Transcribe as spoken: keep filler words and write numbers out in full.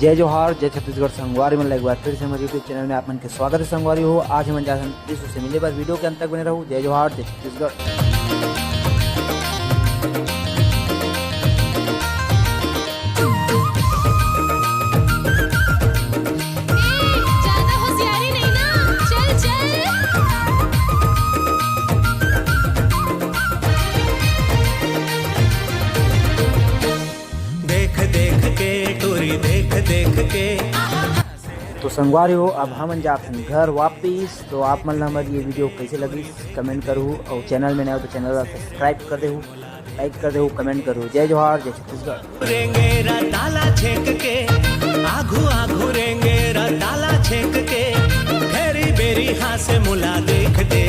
जय जोहार, जय छत्तीसगढ़ संगवारी मन ला एक बार फिर से हमर YouTube चैनल में आप मन के स्वागत है। संगवारी हो, आज हमन जाथन त्रिशु से मिले बर। वीडियो के अंत तक बने रहू। जय जोहार, जय छत्तीसगढ़। ए, ज्यादा होशियारी नहीं ना, चल, चल। देख देख के टूरी, देख देख के। तो संगवारी हो, अब हमन जाथन घर वापिस। तो आप मन ला हमर ये वीडियो कैसे लगिस, कमेंट करहू, और चैनल में नए हो तो चैनल ला सब्सक्राइब कर देहू, लाइक कर देहू, कमेंट करहू। जय जोहार, जय छत्तीसगढ़। रेंगे रताला छेक के, आघू आघू रेंगे रताला छेक के, घेरी बेरी हाथ से मुला देख दे।